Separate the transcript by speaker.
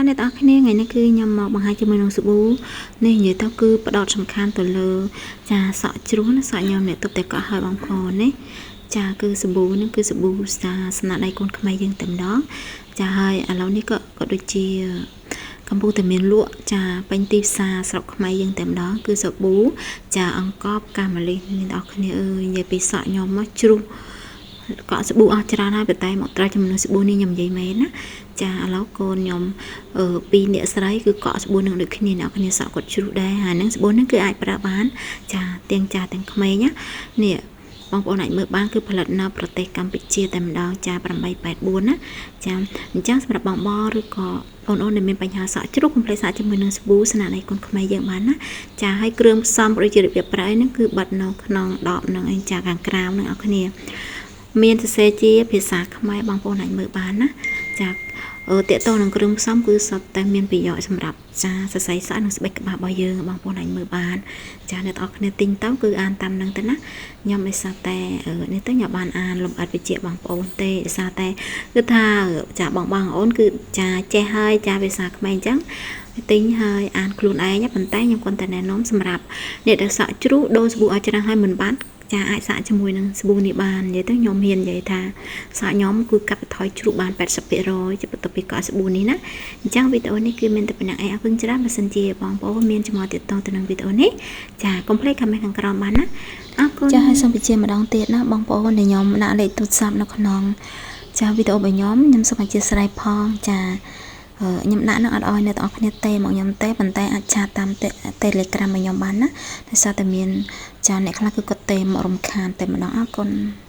Speaker 1: អ្នកទាំងអស់គ្នាថ្ងៃនេះគឺខ្ញុំមកបង្ហាញជាមួយនឹងសាប៊ូនេះនិយាយទៅគឺផ្ដោតសំខាន់ទៅលើចាសក់ជ្រុះណាសក់ខ្ញុំអ្នកទប់តែកក់ឲ្យបងប្អូននេះចាគឺសាប៊ូនេះគឺសាប៊ូសាស្នាដៃកូនខ្មែរយើងតែម្ដងចាហើយឥឡូវនេះក៏ដូចជាកំពុងតែមានលក់ចាពេញទីផ្សារស្រុកខ្មែរយើងតែម្ដងគឺសាប៊ូចាអង្គបកាម៉ាលីសអ្នកទាំងអស់គ្នាអើយនិយាយពីសក់ខ្ញុំមកជ្រុះកក់សាប៊ូអស់ច្រើនហើយប៉ុន្តែមកត្រូវចំនួនសាប៊ូនេះខ្ញុំនិយាយមែនណាចាឥឡូវកូនខ្ញុំពីរអ្នកស្រីគឺកក់សាប៊ូនឹងដូចគ្នាអ្នកគ្នាសក់គាត់ជ្រុះដែរហើយនឹងសាប៊ូនឹងគឺអាចប្រើបានចាទាំងចាទាំងក្មេងណានេះបងប្អូនអាចមើលបានគឺផលិតនៅប្រទេសកម្ពុជាតែម្ដងចា884ណាចាអញ្ចឹងសម្រាប់បងបងឬក៏បងប្អូនដែលមានបញ្ហាសក់ជ្រុះកុំភ្លេចសាកជាមួយនឹងសាប៊ូស្នាដៃកូនខ្មែរយើងបានណាចាហើយគ្រឿងផ្សំដូចជារបៀបប្រើហ្នឹងគឺបិទនៅក្នុងដបនឹងឯងចាខាងក្រៅនឹងអរគ្នាមានសរសេរជាភាសាខ្មែរបងប្អូនអាចមើលបានណាចាតកតនឹងគ្រឿងផ្សំគឺសុទ្ធតែមានប្រយោជន៍សម្រាប់ចាសរសៃសក់និងស្បែកក្បាលរបស់យើងបងប្អូនអាចមើលបានចាអ្នកទាំងអស់គ្នាទិញទៅគឺអានតាមនឹងទៅណាខ្ញុំដោយសារតែនេះទៅខ្ញុំបានអានលម្អិតវិជ្ជាបងប្អូនទេដោយសារតែគឺថាចាបងបងអូនគឺចាចេះហើយចាភាសាខ្មែរអញ្ចឹងទិញហើយអានខ្លួនឯងប៉ុន្តែខ្ញុំគ្រាន់តែណែនាំសម្រាប់អ្នកដែលសក់ជ្រុះដូរសាប៊ូឲ្យច្រើនហើយមិនបានចាអាចសាកជាមួយនឹងសាប៊ូនេះបាននិយាយទៅខ្ញុំហ៊ាននិយាយថាសក់ខ្ញុំគឺកាត់បន្ថយជ្រុះបាន80%ជាបន្ទាប់ពីកក់សាប៊ូនេះណាអញ្ចឹងវីដេអូនេះគឺមានតែប៉ុណ្ណឹងឯងអរគុណច្រើនបើសិនជាបងប្អូនមានចម្ងល់ទាក់ទងទៅនឹងវីដេអូនេះចាកុំភ្លេច comment ខាងក្រោមបានណាអរគុណចាហើយសូមបញ្ជាម្ដងទៀតណាបងប្អូនដែលខ្ញុំដាក់លេខទូរស័ព្ទនៅក្នុងចាវីដេអូរបស់ខ្ញុំខ្ញុំសូមអធិស្ឋានផងចាខ្ញុំដាក់នឹងអត់ឲ្យអ្នកទាំងអស់គ្នាទេមកខ្ញុំទេប៉ុន្តែអាចឆាតតាម Telegram របស់ខ្ញុំបានណាដោយសារតែមានចាអ្នកខ្លះគឺគាត់ទេមករំខានតែម្ដងអរគុណ។